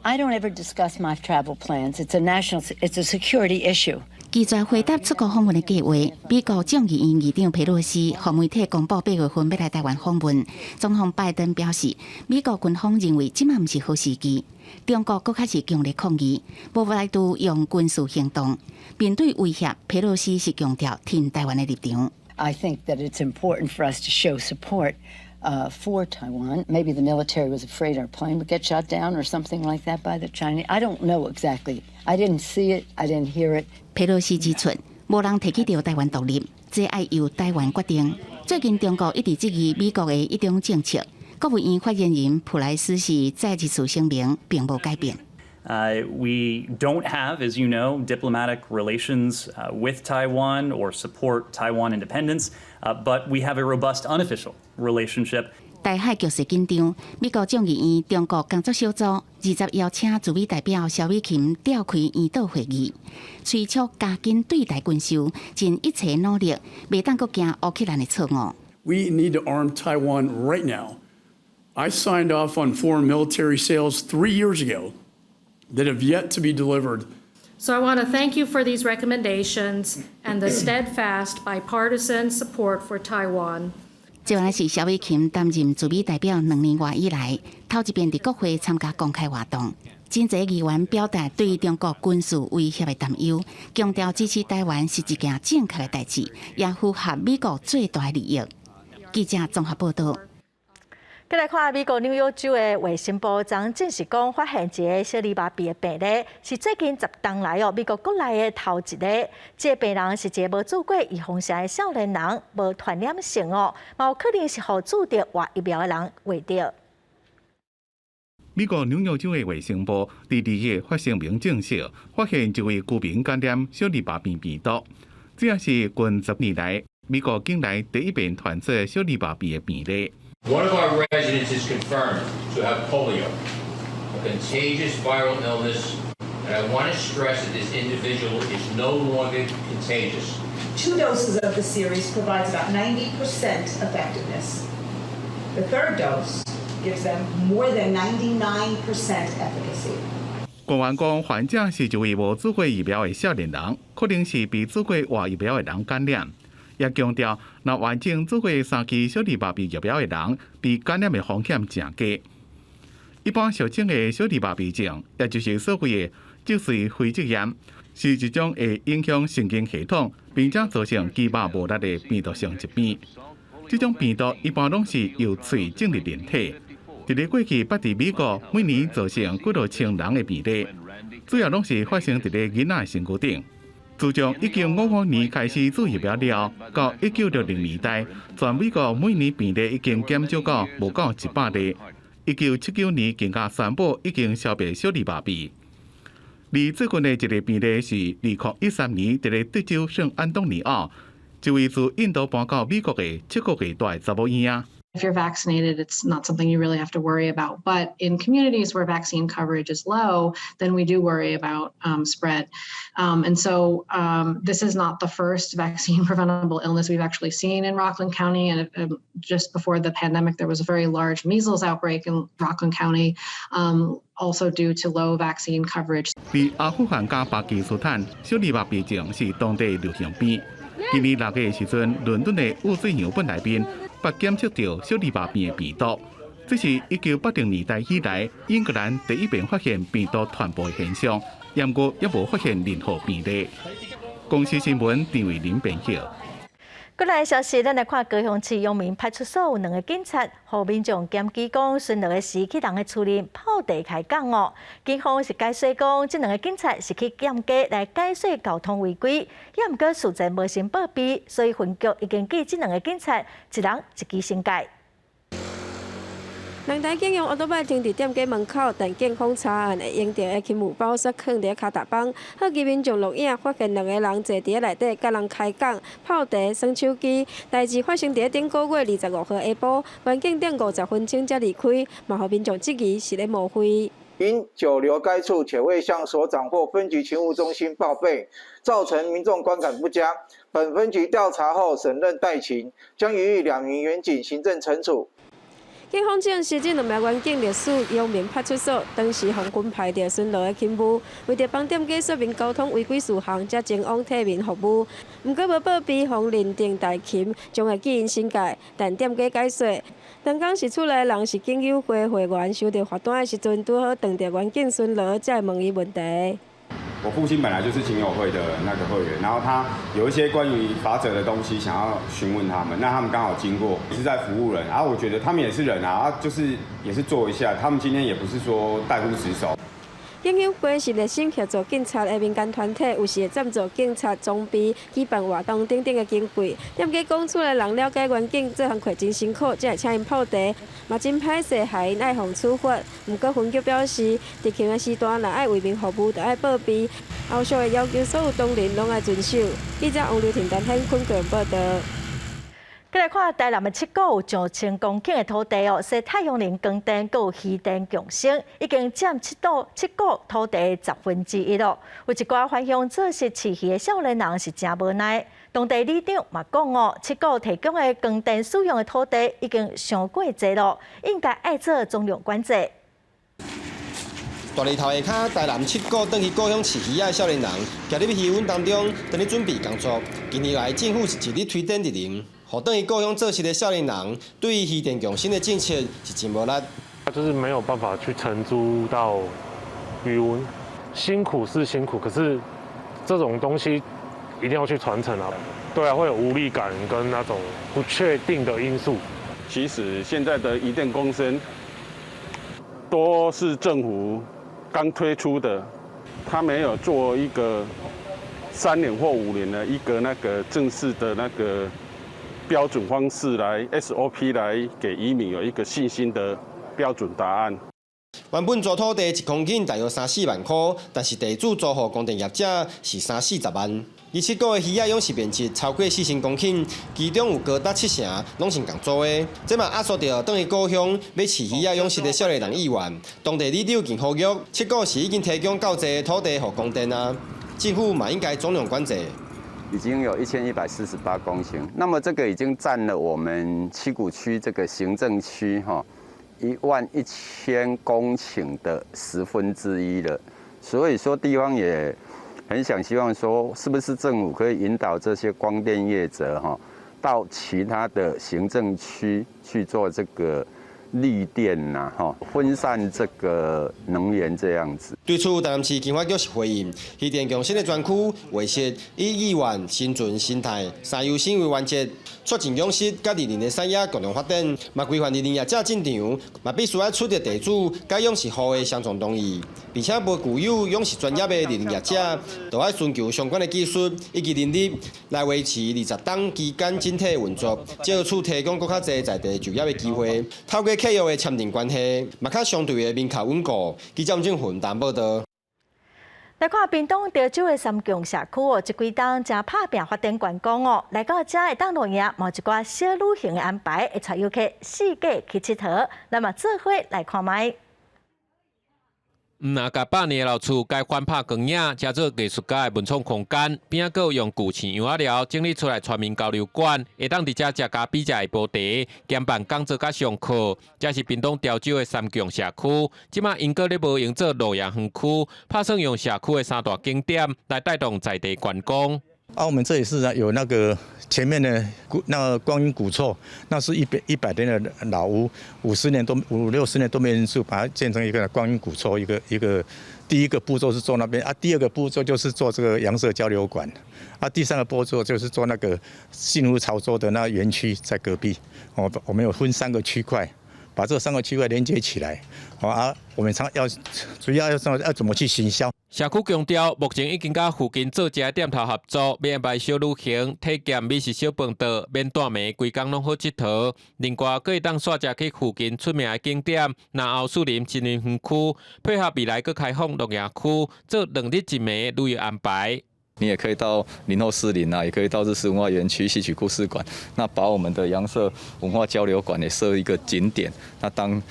I don't ever discuss my travel plans. It's a national, it's a security issue. 拒絕回答出國訪問的計劃，美國眾議院議長佩洛西予媒體公布8月份欲來台灣訪問。總統拜登表示，美國軍方認為這馬毋是好時機。中國閣較是強烈抗議，無排除用軍事行動。面對威脅，佩洛西是強調挺台灣的立場。 I think that it's important for us to show support for Taiwan. Maybe the military was afraid our plane would get shot down or something like that by the Chinese. I don't know exactly. I didn't see it. I didn't hear it. 佩洛西指出，無人提起著台灣獨立，這愛由台灣決定。最近中國一直質疑美國的一中政策，國務院發言人普萊斯是再一次聲明，並無改變。 We don't have, as you know, diplomatic relations with Taiwan or support Taiwan independence, but we have a robust unofficial relationship. 台海局勢緊張，美國眾議院中國工作小組20邀請駐美代表蕭美琴召開圓桌會議，催促加緊對台軍售，盡一切努力，袂當閣行烏克蘭的錯誤。 We need to arm Taiwan right now. I signed off on foreign military sales 3 years ago that have yet to be delivered. So I want to thank you for these recommendations and the steadfast bipartisan support for Taiwan. 這擺是蕭美琴擔任駐美代表2年外以來，頭一遍佇國會參加公開活動。真濟議員表達對中國軍事威脅的擔憂，強調支持台灣是一件正確的代誌，也符合美國最大的利益。記者綜合報道。閣來看美國紐約州的衛生部長證實講，發現一个小兒麻痹的病例，是最近10冬來哦美國國內的頭一个。這个病人是一个無注過預防射的少年人，無傳染性哦，嘛有可能是予注著活疫苗的人患著。美國紐約州的衛生部佇2日發聲明證實，發現一位居民感染小兒麻痺病毒，這也是近10年來美國境內第一遍傳出小兒麻痺的病例。 One of our residents is confirmed to have polio, a contagious viral illness, and I want to stress that this individual is no longer contagious. Two doses of the series provides about 90% effectiveness. The third dose gives them more than 99% efficacy. 官員講，患者是一位無注過疫苗的少年人，可能是被注過活疫苗的人感染。也強調，若完整注過三劑小兒麻痺疫苗的人，被感染的風險誠低。一般俗稱的小兒麻痺症，也就是所謂的脊髓灰質炎，是一種會影響神經系統，並且造成肌肉無力的病毒性疾病。這種病毒一般攏是由喙進入人體。佇咧過去，捌佇美國每年造成幾若千人的病例，主要攏是發生佇咧囡仔身軀頂。自從1955年開始注疫苗了，到1960年代，全美國每年病例已經減少到無夠100例。1979年更加宣布已經消滅小兒麻痺。而最近的一個病例是2013年佇咧德州聖安東尼奧，一位自印度搬到美國的7個月大查某嬰仔。 If you're vaccinated, it's not something you really have to worry about. But in communities where vaccine coverage is low, then we do worry about spread. And so this is not the first vaccine preventable illness we've actually seen in Rockland County. And just before the pandemic, there was a very large measles outbreak in Rockland County, also due to low vaccine coverage. 佇阿富汗佮巴基斯坦，小兒麻痺症是當地流行病。今年6月時陣，倫敦的污水樣本內面，捌檢測著小兒麻痺的病毒，這是1980年代以來英格蘭第一遍發現病毒傳播的現象，毋過猶無發現任何病例。公視新聞陳慧琳編譯。過來消息，咱來看高雄市陽明派出所有兩个警察，予民眾檢舉講巡邏的時去人的厝裡泡茶開講哦。警方是解釋講，這兩个警察是去檢家來解說交通違規，也毋過事前無先報備，所以分局已經記這兩个警察一人一支申誡。兩台警用歐多擺停佇店家門口，但警方查案會用著的勤務包煞囥佇跤踏板。好奇民眾錄影，發現兩个人坐佇內底，佮人開講、泡茶、耍手機。代誌發生佇頂個月25號下晡，員警等50分鐘才離開，嘛予民眾質疑是咧模糊。因久留該處且未向所長或分局勤務中心報備，造成民眾觀感不佳。本分局調查後審認怠勤，將予以兩名員警行政懲處。警方證實，這兩名員警隸屬陽明派出所，當時予分派著巡邏的勤務，為著幫店家說明交通違規事項，才前往替民服務。毋過無報備，予認定怠勤，將會記𪜶申誡。但店家解說，當工時厝內人是警友會會員，收著罰單的時陣，拄好撞著員警巡邏，才會問伊問題。我父親本來就是警友會的那個會員，然後他有一些關於罰則的東西想要詢問他們，那他們剛好經過，是在服務人，然後我覺得他們也是人啊，就是也是做一下，他們今天也不是說怠忽職守。警友會是熱心協助警察的民間團體，有時會贊助警察裝備、舉辦活動等等的經費。店家講，厝內人了解員警做工課真辛苦，才會請𪜶泡茶，嘛真歹勢害𪜶愛予處罰。毋過分局表示，執勤的時段若愛為民服務，就愛報備。後續會要求所有同仁攏愛遵守。記者王劉婷、陳顯坤個人報導。過來看台南的七股有上千公頃的土地哦，設太陽能光電，閣有漁電共生，已經佔七股土地1/10咯。有一寡返鄉做事飼魚的少年人是誠無奈。當地里長嘛講哦，七股提供的光電使用的土地已經傷過濟咯，應該愛做總量管制。大日頭下跤，台南七股轉去故鄉飼魚仔的少年人，徛佇魚塭當中，正咧準備工作。近年來，政府是致力推展綠能，予轉去故鄉做事的少年人，對於漁電共生的政策是真無力。就是沒有辦法去承租到漁塭，辛苦是辛苦，可是這種東西一定要去傳承啊。對啊，會有無力感跟那種不確定的因素。其實現在的漁電共生都是政府剛推出的，他沒有做一個3年或5年的一個那個正式的那個標準方式來 SOP 來給漁民有一個信心的標準答案。原本租土地一公頃大約三四萬箍，但是地主租予光電業者是三四十萬。而七股的魚仔養殖面積超過4000公頃，其中有高達七成攏是仝租的。這嘛壓縮著轉去故鄉欲飼魚仔養殖的少年人意願。當地里長已經呼籲，七股是已經提供夠濟土地予光電啊，政府嘛應該總量管制。已經有1148公頃，那麼這個已經佔了我們七股區這個行政區哈1萬1000公頃的1/10了。所以說地方也很想希望說，是不是政府可以引導這些光電業者哈，到其他的行政區去做這個綠電吶，哈，分散這個能源這樣子。對此，台南市經發局是回應，漁電共生的專區劃設以議員、生存、生態三優先為原則，促進養殖佮漁林的產業共同發展，嘛規範漁林業者進場，嘛必須愛取得地主佮養殖戶的雙重同意，並且無具有養殖專業的漁林業者，就愛尋求相關的技術以及能力來維持20冬期間整體運作，藉此提供閣較濟在地就業的機會。透過契約的簽訂關係，嘛較相對的明確穩固。記者鄭雲丹報道。來看屏東潮州的三強社區哦，這幾冬正拍拚發展觀光哦，來到遮會當露營，嘛有一寡小旅行的安排，會帶遊客四界去𨑨迌。咱嘛做伙來看覓。毋若共百年的老厝改翻拍光影，成做藝術家的文創空間，邊仔閣有用舊飼羊仔寮整理出來全民交流館，會當佇遮食咖啡、食下晡茶，兼辦講座佮上課。這是屏東潮州的三強社區，這馬𪜶閣咧無閒做露營園區，拍算用社區的三大景點來帶動在地觀光。啊，我們這裡是有那個前面的古那個光陰古厝，那是100年的老屋，50年都五六十年都沒人住，把它建成一個光陰古厝，一個第一個步驟是做那邊啊，第二個步驟就是做這個楊社交流館，啊，第三個步驟就是做那個幸福潮州的那個園區在隔壁，我們有分三個區塊，把這三個區塊連接起來，好啊，我們常要主要要怎麼去行銷？社區強調，目前已經佮附近做遮店頭合作，欲安排小旅行、體驗美食小飯桌，免蹛暝，規工攏好𨑨迌。另外，閣會當煞食去附近出名的景點，南澳樹林森林園區，配合未來閣開放露營區，做2日1暝旅遊安排。你也可以到林後士林啊，也可以到日式文化園區、戲曲故事館，那把我們的楊社文化交流館也設一個景點，那當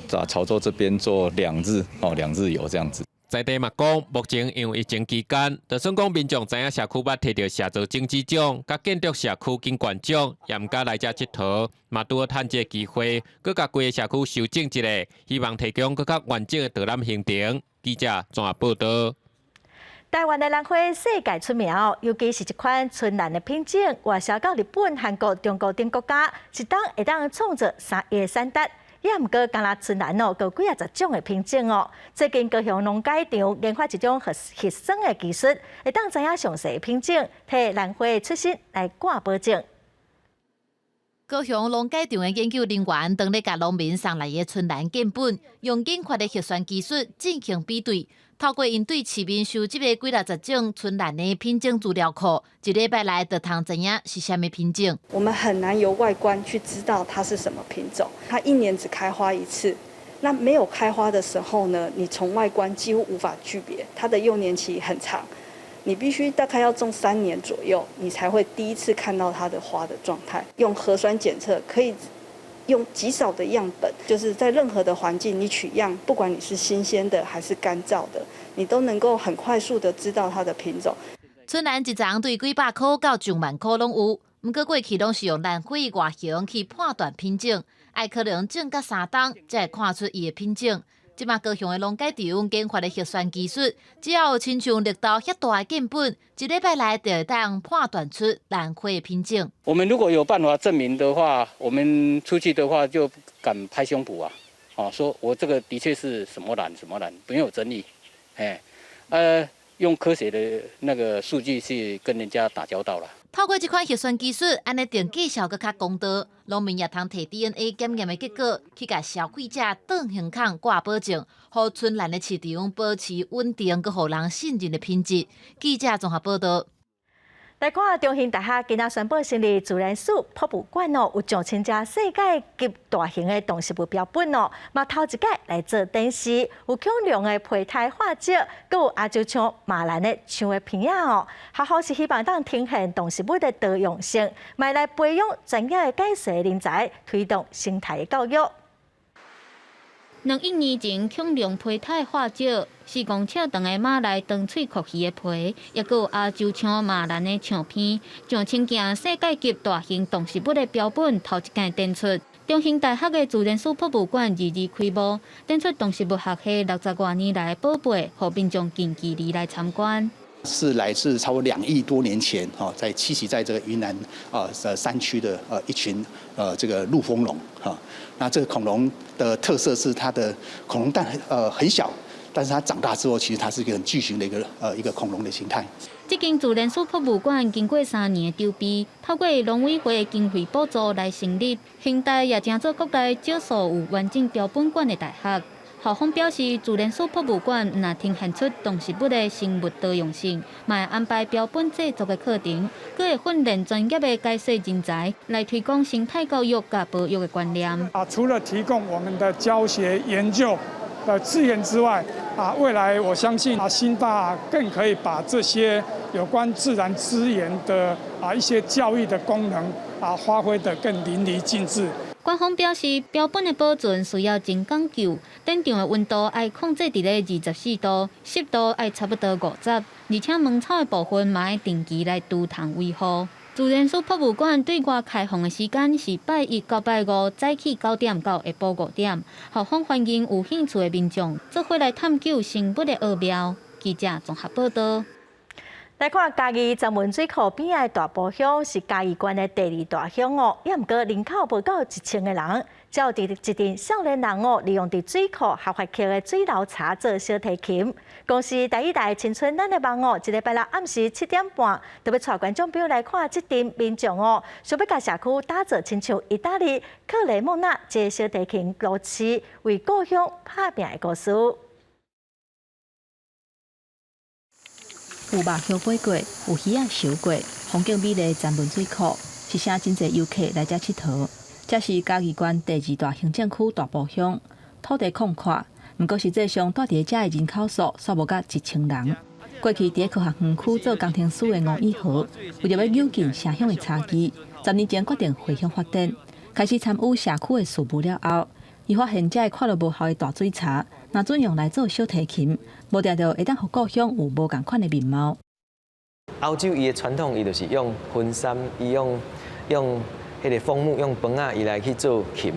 在潮州這邊做兩日哦，2日遊這樣子。在地嘛講，目前因為疫情期間，就算講民眾知影社區捌提著社造種子獎、佮建築社區景觀獎，也毋敢來遮𨑨迌，嘛拄好趁這個機會，閣共規個社區修整一下，希望提供閣較完整的導覽行程。記者綜合報道。台灣的蘭花世界出名哦，尤其是這款春蘭的品種，外銷到日本、韓國、中國等國家，一冬會當創造3億產值。也毋過，干焦春蘭哦，閣有幾仔十種的品種哦。最近高雄農改場研發一種核核酸的技術，會當知影詳細品種，替蘭花的出身來掛保證。高雄農改場的研究人員當咧共農民送來的春蘭建本，用研發的核酸技術進行比對。透過𪜶對市面收集的幾六十種春蘭的品種資料庫，一禮拜內就通知影是啥物品種。我們很難由外觀去知道它是什麼品種。它一年只開花一次，那沒有開花的時候呢，你從外觀幾乎無法區別。它的幼年期很長，你必須大概要種3年左右，你才會第一次看到它的花的狀態。用核酸檢測可以用極少的樣本，就是在任何的環境你取樣，不管你是新鮮的還是乾燥的，你都能夠很快速的知道它的品種。春蘭一叢對幾百箍到上萬箍攏有，毋過過去攏是用蘭花外形去判斷品種，愛可能種甲3冬才會看出伊的品種。這馬高雄的農改場研發的核酸技術，只要有親像綠豆遐大的建本，一禮拜內就會當判斷出蘭花的品種。我們如果有辦法證明的話，我們出去的話就敢拍胸脯啊，哦，說我這個的確是什麼蘭什麼蘭，沒有爭議，哎，用科學的那個數據去跟人家打交道啦。透過這款核酸技術，按呢定價效閣較公道，農民也通提 DNA 檢驗的結果去共消費者當胸孔掛保證，予春蘭的市場保持穩定，閣予人信任的品質。記者綜合報道。來看中興大學今仔宣布成立自然史博物館哦，有上千隻世界級大型的動植物標本哦，嘛頭一擺來做展示，有恐龍的胚胎化石，閣有亞洲象馬蘭的象的片仔哦。學校是希望當呈現動植物的多樣性，嘛來培養專業的解說人才，推動生態教育。 2億年前恐龍胚胎化石，4公尺長的馬來長喙蛞蝓的皮，抑閣有亞洲象馬蘭的象片，上千件世界級大型動植物的標本頭一擺展出。中興大學的自然史博物館二二開幕，展出動植物學系60外年來的寶貝，予民眾近距離來參觀。是來自超過2億多年前，哈，在棲息在這個雲南啊山區的一群這個陸豐龍，哈，那這個恐龍的特色是它的恐龍蛋很小，但是它長大之後，其實它是一個很巨型的一個恐龍的形態。這間自然史博物館經過3年的籌備，透過農委會的經費補助來成立，興大也成做國內少數有完整標本館的大學。校方表示，自然史博物館毋但呈現出動植物的生物多樣性，嘛會安排標本製作的課程，閣會訓練專業的解說人才，來推廣生態教育佮保育的觀念。啊，除了提供我們的教學研究的資源之外，啊，未來我相信啊，興大更可以把這些有關自然資源的啊一些教育的功能啊，發揮得更淋漓盡致。館方表示，標本的保存需要真講究，展場的溫度愛控制佇咧24度，濕度愛差不多50，而且芒草的部分嘛愛定期來除蟲維護。自然史博物館對外開放的時間是拜一到拜五早起9點到下晡5點，校方歡迎有興趣的民眾做伙來探究生物的奧妙。記者綜合報道。來看嘉義曾文水庫邊仔的大埔鄉是嘉義縣的第二大鄉哦，抑毋過人口無夠1000個人，只有佇一陣少年人哦，利用佇水庫合法抾的水流柴做小提琴。公視台語台青春咱的夢哦，這禮拜六暗時7點半，就欲帶觀眾朋友來看這陣民眾哦，想欲共社區打造親像意大利克雷莫納這个小提琴都市，為故鄉拍拚的故事。有肉香飛過，有魚仔燒過，風景美麗，曾文水庫是啥真濟遊客來遮𨑨迌。這是嘉義縣第二大行政區大埔鄉，土地曠闊，毋過實際上蹛佇遮的人口數煞無到1000人。過去佇科學園區做工程師的吳以豪，為著欲扭緊城鄉的差距，10年前決定回鄉發展，開始參與社區的事務了後，伊發現遮的看落無效的大水柴，若準用來做小提琴，無定著會當予故鄉有無仝款的面貌。歐洲伊的傳統，伊就是用雲杉，伊用彼個楓木，用枋仔，伊來去做琴。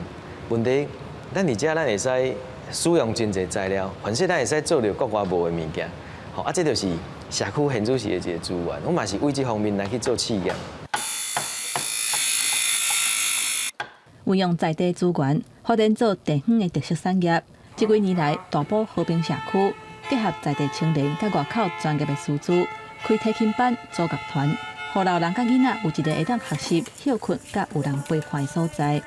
問題，咱佇遮咱會使使用真濟材料，反正咱會使做著國外無的物件。吼，啊，這就是社區現主時的一個資源。我嘛是為這方面來去做試驗。運用在地資源，發展做地方的特色產業。這幾年來，大埔和平社區結合在地青年佮外口專業的師資，開提琴班、組樂團，予老人佮囡仔有一个會當學習、歇睏佮有人陪伴的所在。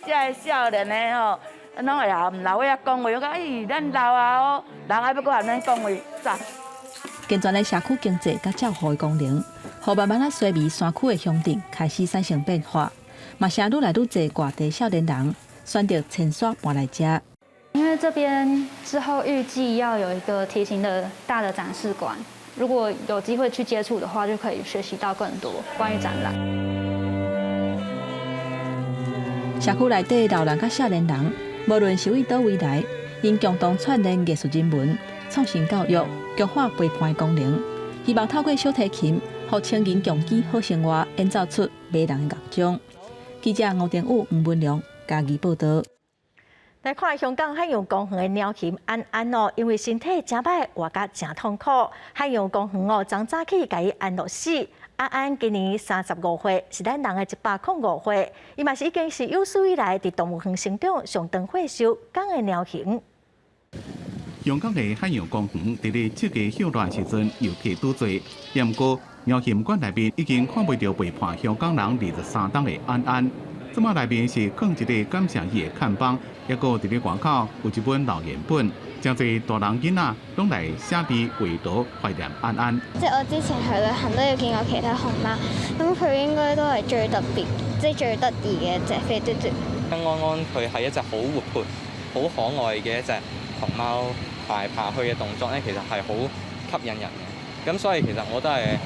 這个少年的吼，攏會含老歲仔講話，我講咦，咱老啊哦，人還欲閣含咱講話，走。健全的社區經濟佮照護的功能，予慢慢仔衰微山區的鄉鎮開始產生變化，嘛成愈來愈濟外地少年人選擇遷徙搬來遮。因為這邊之後預計要有一個提琴的大的展示館，如果有機會去接觸的話，就可以學習到更多關於展覽。社區內底老人佮少年人，無論是佇佗位來，𪜶共同串聯藝術人文、創新教育、強化陪伴的功能，希望透過小提琴，予青年共建好生活，演奏出迷人的樂章。記者吳定宇、吳文良嘉義報導。來看香港海洋公園的貓熊安安哦，因為身體誠歹，活甲誠痛苦。海洋公園哦，昨早起共伊安樂死。安安今年35歲，是咱人的105歲，伊嘛是已經是有史以來佇動物園成長上長歲壽港的貓熊。香港的海洋公園佇咧這個休假時陣遊客拄濟，毋過貓熊館內面已經看袂著陪伴香港人23冬的安安。這馬內面是囥一个感謝伊的看板，抑閣佇咧外口有一本留言本，誠濟大人囡仔攏來寫字畫圖懷念安安。即係我之前去旅行都有見過其他熊貓，咁佢應該都係最特別，即係最得意嘅一隻肥嘟嘟。安安佢係一隻好活潑、好可愛嘅一隻熊貓，爬嚟爬去嘅動作咧，其實係好吸引人嘅。咁所以其實我都係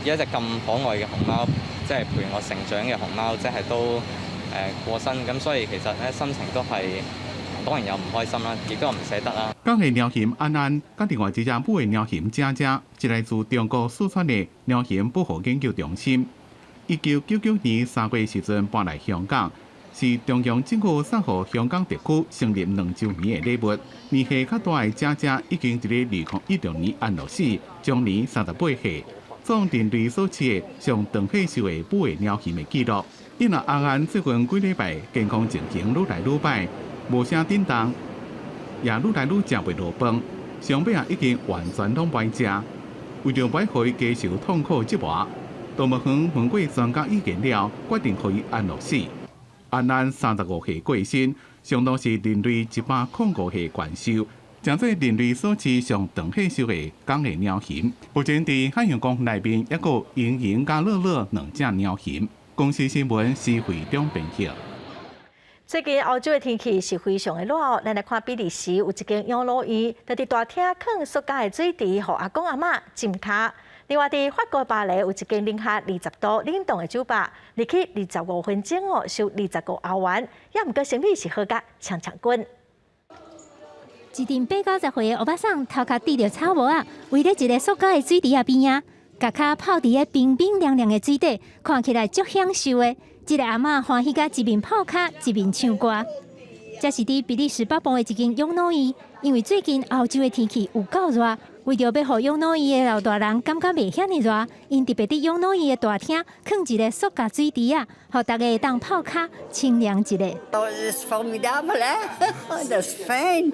一隻咁可愛嘅熊貓，即係陪我成長嘅熊貓，即係都過身。咁所以其實咧心情都係當然有唔開心啦，亦都唔捨得啦。公的貓熊安安，佮另外一隻母的貓熊姐姐，是來自中國四川的貓熊保護研究中心。1999年3月時陣搬來香港，是中央政府送予香港特區成立2週年的禮物。年歲較大的姐姐已經佇咧2016年安樂死，終年38歲，創人類所飼的上長歲數的母的貓熊的紀錄。因為安安最近幾禮拜健康情形愈來愈歹，無啥振動，也愈來愈食袂落飯，上尾啊已經完全攏袂食。為著袂予伊加受痛苦折磨，動物園問過專家意見了，決定予伊安樂死。安安35歲過身，相當是人類105歲懸壽，成做人類所飼上長歲數的公的貓熊。目前佇海洋公園內面，抑閣有瑩瑩佮樂樂兩隻貓熊。公視新聞施惠中編輯。最近歐洲的天氣是非常的熱哦，咱來看比利時有一間養老院，就佇大廳囥塑膠的水池，予阿公阿嬤浸跤。另外，佇法國巴黎有一間零下20度冷凍的酒吧，入去25分鐘哦，收25歐元，也毋過生理是好甲衝衝滾。一陣八九十歲的歐巴桑，頭殼戴著草帽仔，圍咧一个塑膠的水池仔邊仔，共跤泡佇咧冰冰涼涼的水底，看起來足享受的。這个阿嬤歡喜甲一面泡跤一面唱歌。這是佇比利時北部的一間養老院，因為最近歐洲的天氣有夠熱，為著欲予養老院的老大人感覺袂遐爾熱，𪜶特別佇養老院的大廳囥一个塑膠水池仔，予大家會當泡跤清涼一下。 Oh, dat is formidabel, hè? Dat is fijn.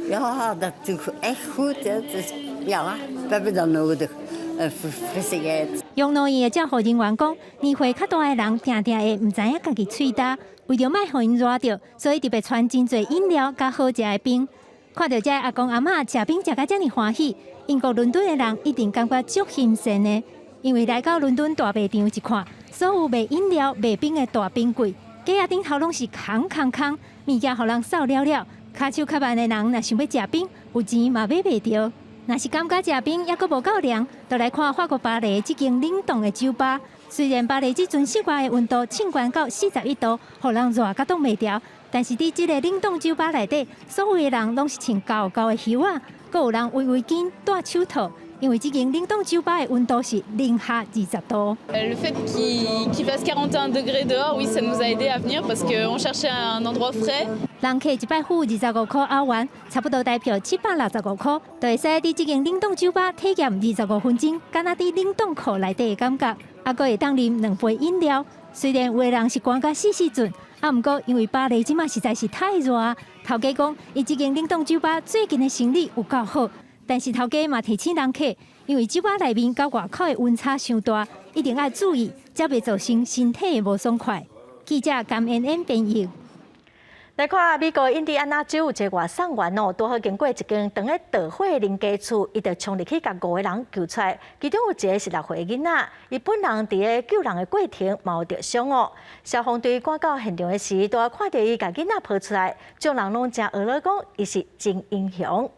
Ja, dat doet echt goed. Hè. Dus, ja, we hebben dat nodig. Verfrissigheid. 養老院的照護人員講，年歲較大的人定定會毋知影家己喙焦，為著莫予𪜶熱著，所以特別傳真濟飲料佮好食的冰。看著這阿公阿嬤食冰食甲遮爾歡喜，英國倫敦的人一定感覺足欣羨的，因為來到倫敦大賣場一看，所有賣飲料、賣冰的大冰櫃，架仔頂頭攏是空空空，物件予人掃了了。跤手較慢的人若想欲食冰，有錢嘛買袂著。若是感覺食冰猶閣無夠涼，就來看法國巴黎這間冷凍的酒吧。雖然巴黎這陣室外的溫度衝懸到41度，予人熱甲擋袂牢，但是佇這个冷凍酒吧內底，所有的人攏是穿厚厚的袖仔，閣有人圍圍巾、戴手套，因為這間冷凍酒吧的溫度是零下20度。 Le fait qu'il fasse 41 degrés dehors, oui, ça nous a aidé à venir parce qu'on cherchait un endroit frais. 人客一擺付25塊歐元，差不多台票765塊，就會使佇這間冷凍酒吧體驗25分鐘，敢若佇冷凍庫內底的感覺。啊，閣會當啉兩杯飲料。雖然有的人是寒甲死死陣，啊，毋過因為巴黎這馬實在是太熱，頭家講，伊這間冷凍酒吧最近的生意有夠好，但是頭家嘛提醒人客，因為酒吧內面佮外口的溫差傷大，一定愛注意，才袂造成身體的無爽快。記者甘恩恩編譯。來看美國印第安納州有一个外送員哦，拄好經過一間當咧著火的人家厝，伊就衝入去共五个人救出來，其中有一个是6歲囡仔，伊本人佇咧救人的過程嘛有著傷哦。消防隊趕到現場的時，拄仔看著伊共囡仔抱出來，眾人攏誠呵咾講，伊是真英雄。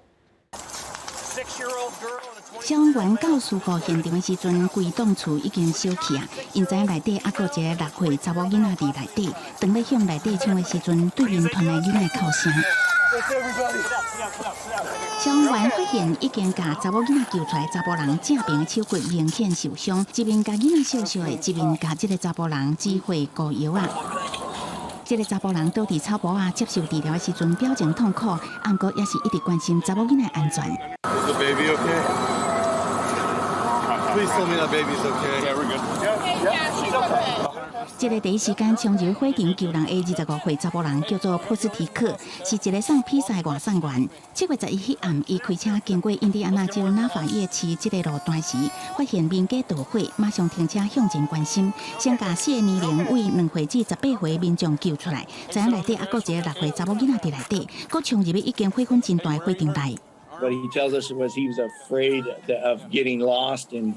消防員到事故現場的時陣，規棟厝已經燒去啊！𪜶知影內底猶閣有一个6歲查某囡仔佇內底，當欲向內底衝的時陣，對面傳來囡仔哭聲。消防員發現已經共查某囡仔救出來，查埔人正邊的手骨明顯受傷，一面共囡仔惜惜的，一面共這个查埔人指揮敷藥仔。這个查埔人倒佇草埔仔接受治療的時陣，表情痛苦，毋過也是一直關心查某囡仔安全。 Is the baby okay? Please tell me that baby's okay. Yeah, we're good. Yeah, yeah, she's okay. 這个第一時間衝入火場救人的25歲查埔人叫做普斯提克，是一个送披薩的外送員。7月11彼暗，伊開車經過印第安納州納法葉市這个路段時，發現民家著火，馬上停車向前關心，先共四个年齡為2歲至18歲民眾救出來。知影內底猶閣一个6歲查某囡仔佇內底，閣衝入去一間火焚真大的火場內。 What he tells us was he was afraid of getting lost and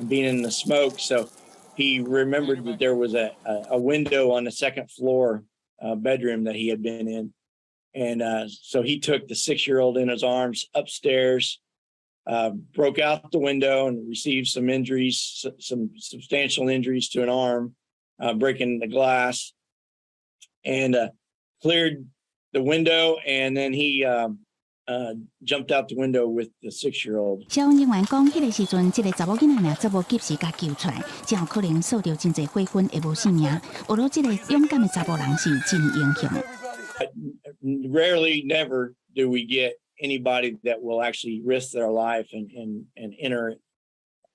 being in the smoke, so he remembered that there was a window on the second floor bedroom that he had been in. And so he took the 6-year-old in his arms upstairs, broke out the window and received some injuries, some substantial injuries to an arm, breaking the glass, and cleared the window. And then he jumped out the window with the 6-year-old. 消防人員講，彼个時陣，這个查某囡仔若無及時共救出來，真有可能受著真濟火焚會無性命。學了這个勇敢的查埔人是真英雄。 Rarely, never do we get anybody that will actually risk their life and enter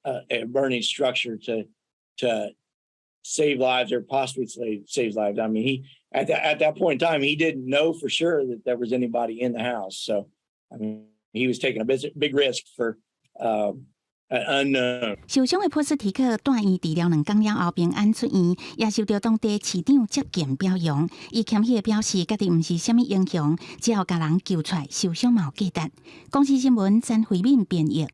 a burning structure to save lives or possibly save lives. I mean, he at that point in time, he didn't know for sure that there was anybody in the house. So, I mean, he was taking a big, big risk for an unknown. 受傷的普斯提克住院治療2工了後平安出院，也受著當地市長接見表揚。伊謙虛的表示，家己毋是啥物英雄，只要共人救出來，受傷嘛有價值。公視新聞曾慧敏編譯。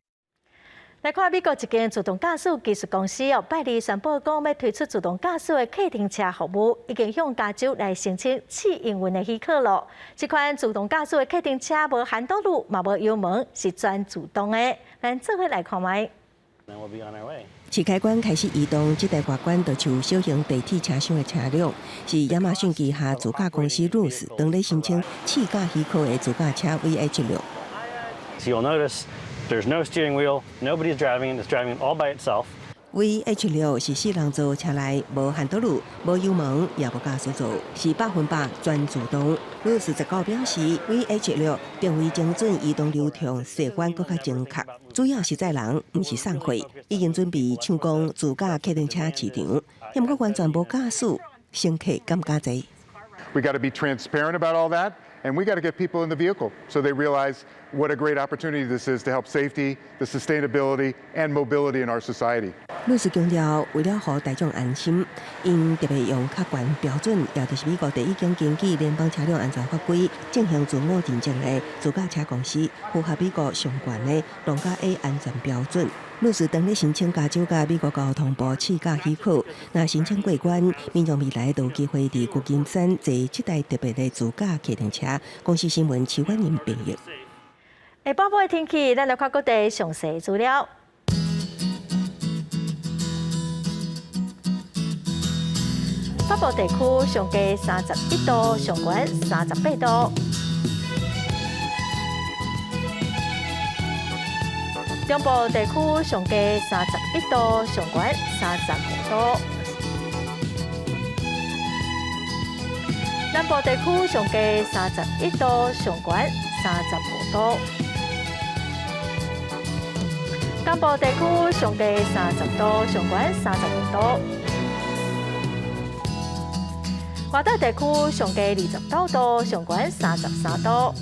來看美國一間自動駕駛技術公司哦，拜二宣布講欲推出自動駕駛的客停車服務，已經向加州來申請試營運的許可囉。這款自動駕駛的客停車無輪擋，嘛無油門，是全自動的。咱做伙來看覓。市開關開始移動，這台外觀就像小型地鐵車廂的車輛，是亞馬遜旗下自駕公司 Luce 當咧申請試駕許可的自駕車 VH6。 So you'll notice there's no steering wheel, nobody's driving it, it's driving all by itself. VH6是四人座車內無輪擋、無油門，也無駕駛座，是100%全自動。Luce 19表示，VH6定位精準、移動流暢、設觀閣較精確，主要是載人，毋是送貨。已經準備搶攻自駕客運車市場，毋過完全無駕駛，乘客敢敢坐？ We got to be transparent about all that, and we got to get people in the vehicle so they realize what a great opportunity this is to help safety, the sustainability, and mobility in our society. 律師強調，為了予大眾安心，𪜶特別用較懸標準，也就是美國第一間根據聯邦車輛安全法規進行自我認證的自駕車公司，符合美國上懸的皇家 A 安全標準。律師當咧申請加州佮美國交通部試駕許可，若申請過關，民眾未來都有機會佇舊金山坐這台特別的自駕客運車。公視新聞徐婉寧編譯。下晡晡的天氣，咱來看各地詳細資料。北部地區上低31度，上懸38度。中部地區上低31度，上懸35度。南部地區上低31度，上懸35度。東部地區上低30度，上懸35度。外島地區上低29度，上懸33度。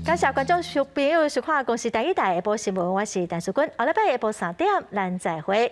感謝觀眾朋友收看《公視台語台下晡新聞》，我是陳淑君，後禮拜下晡3點，咱再會。